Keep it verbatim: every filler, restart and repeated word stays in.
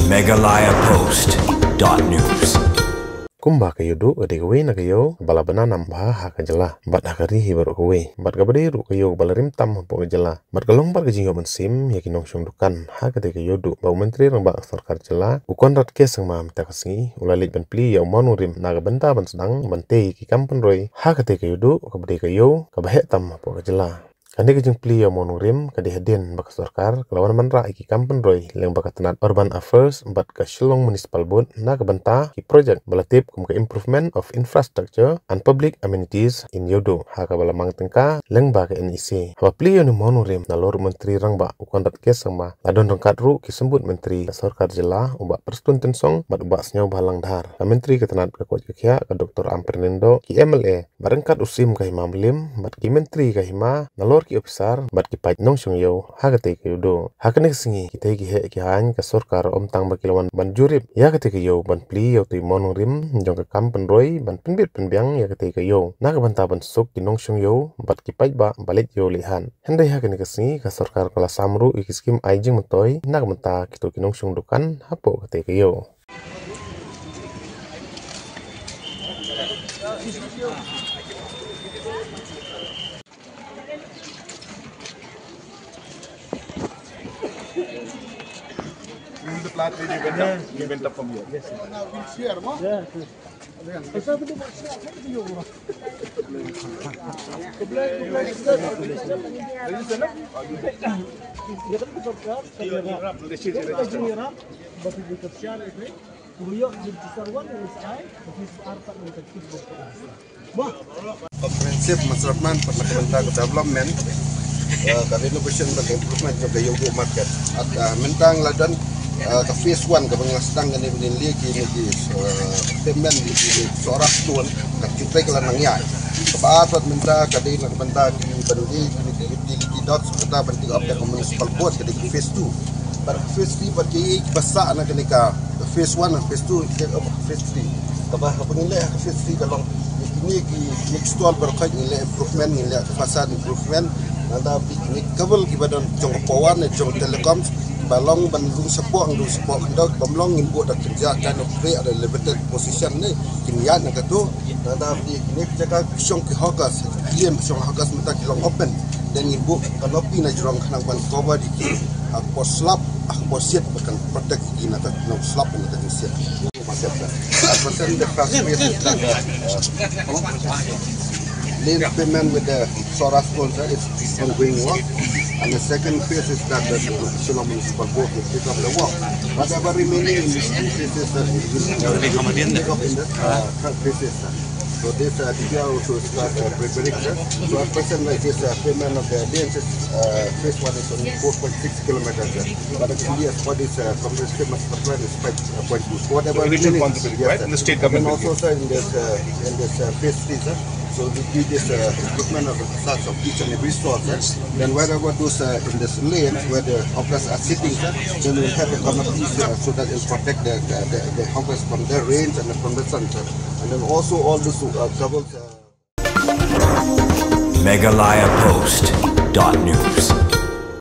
Meghalaya Post dot news. Kumba ka Ïewduh ka dei kawei na ka ïew ba la bna nam bha ha ka jylla bad ha ka ri hi baroh kawei, bad kaba dei ruh ka ïew ba la rim tam hapoh ka jylla, bad ka long bad ka jingïoh mynsiem ïa ki nongshong dukan. Ha katei ka Ïewduh ba u Myntri Rangbah ka Sorkar Jylla, u Conrad K Sangma, mynta ka sngi u la leit ban plie ïa u mawnongrim na ka bynta ban sdang ban tei ïa ki kam pynroi ha katei ka Ïewduh kaba dei ka ïew kaba heh tam hapoh ka jylla. Kane ka jingplie ïa u mawnongrim ka dei hadien ba ka sorkar ka la wan wanrah ïa ki kam pynroi lyngba ka tnat Urban Affairs bad ka Shillong Municipal Board na ka bynta ki projek ba la tip kum ka Improvement of Infrastructure and Public Amenities in Ïewduh, ha kaba la mang tyngka lyngba ka N E C. Haba plie ïa une u mawnongrim, nalor u Myntri Rangbah u Conrad K Sangma, la don ryngkat ruh ki symbud myntri ka sorkar jylla, u Bah Prestone Tynsong bad u Bah Sniawbhalang Dhar, ka myntri ka tnat ka koit ka khiah ka Doctor Ampareen Lyngdoh, ki M L A, bad ryngkat u Syiem ka Hima Mylliem bad ki myntri ka hima, nalor ki ophisar bad ki paid nongshong ïew ha katei ka Ïewduh. Ha kane ka sngi, kitei ki heh ki haiñ ka sorkar ym tang ba ki la wan ban jurip ïa katei ka ïew, ban plie ïa utei u mawnongrim jong ka kam pynroi ban pynbit pynbiang ïa katei ka ïew na ka bynta ban suk ki nongshong ïew bad ki paidbah ba leit ïew leit hat. Hynrei ha kane ka sngi ka sorkar ka la sam ruh ïa ki skim ai jingmyntoi na ka bynta kito ki nongshong dukan hapoh katei ka ïew. Move the plant where you went up. You went up from here. Yes, sir. Now we share, no? Yes, sir. Comprehensive Master Plan pat na ka bynta ka development, eh, ka renovation bad ka improvement jong ka Ïewduh Market. At, eh, mynta nga la don, eh, ka phase one kaba nga sdang kane ba ngin leh kine ki, eh, pavement, kine ki sohra stone, ka jingtrei ka la nang ïaid. Kaba ar pat mynta ka dei na ka bynta ki ban leh kine ki utility ducts, kata ban take up da ka municipal board, ka dei ki phase two. Bad phase three pat ki, kiba sah na kane ka phase one, phase two, take up phase three. Kaba, kaba ngin leh ha phase three ka long ïa kine ki, kine ki stall baroh khoit ngin leh improvement, ngin leh facade improvement. Nangta bad kine ki cable kiba don jong ka power ne jong telecom, ba long ban rung shapoh, rung shapoh khyndew, bym long ngin buh da kynja, kind of create a limited position ne, kin ïaid na kato. Nangta bad kine ki jaka ki shong ki hawkers, ki lane ki shong hawkers mynta ki long open. Then ngin buh canopy na jrong khnang ban cover ïa ki, ha ka por slap, ha ka por shit, ba kan protect ïa ki na ka, na ka slap, na ka jingshit. Percent the first phase is that, uh, lane pavement with the sohra stones, uh, is ongoing work. And the second phase is that the Shillong Municipal Board will pick up the work. Whatever remaining in these two phases, uh, it will, uh, pick up in the, uh, third phases, uh. So this, uh, D P R also start, uh, preparing, sir. So at present, like this, uh, pavement of the lanes is, uh, phase one is only four point six kilometers, sir. But actually, as per this, uh, comprehensive master plan is five point two. So whatever remaining, yes, sir. And also, sir, in this, uh, in this, uh, phase three, sir, so we do this, uh, improvement of the facades of each and every store, sir. Then wherever those, uh, in this lanes where the hawkers are sitting, sir, then we'll have a canopy, sir, so that it'll protect the, the, the, the hawkers from the rains and from the sun, sir. And then also all those, uh, covers, uh, Meghalaya Post dot news.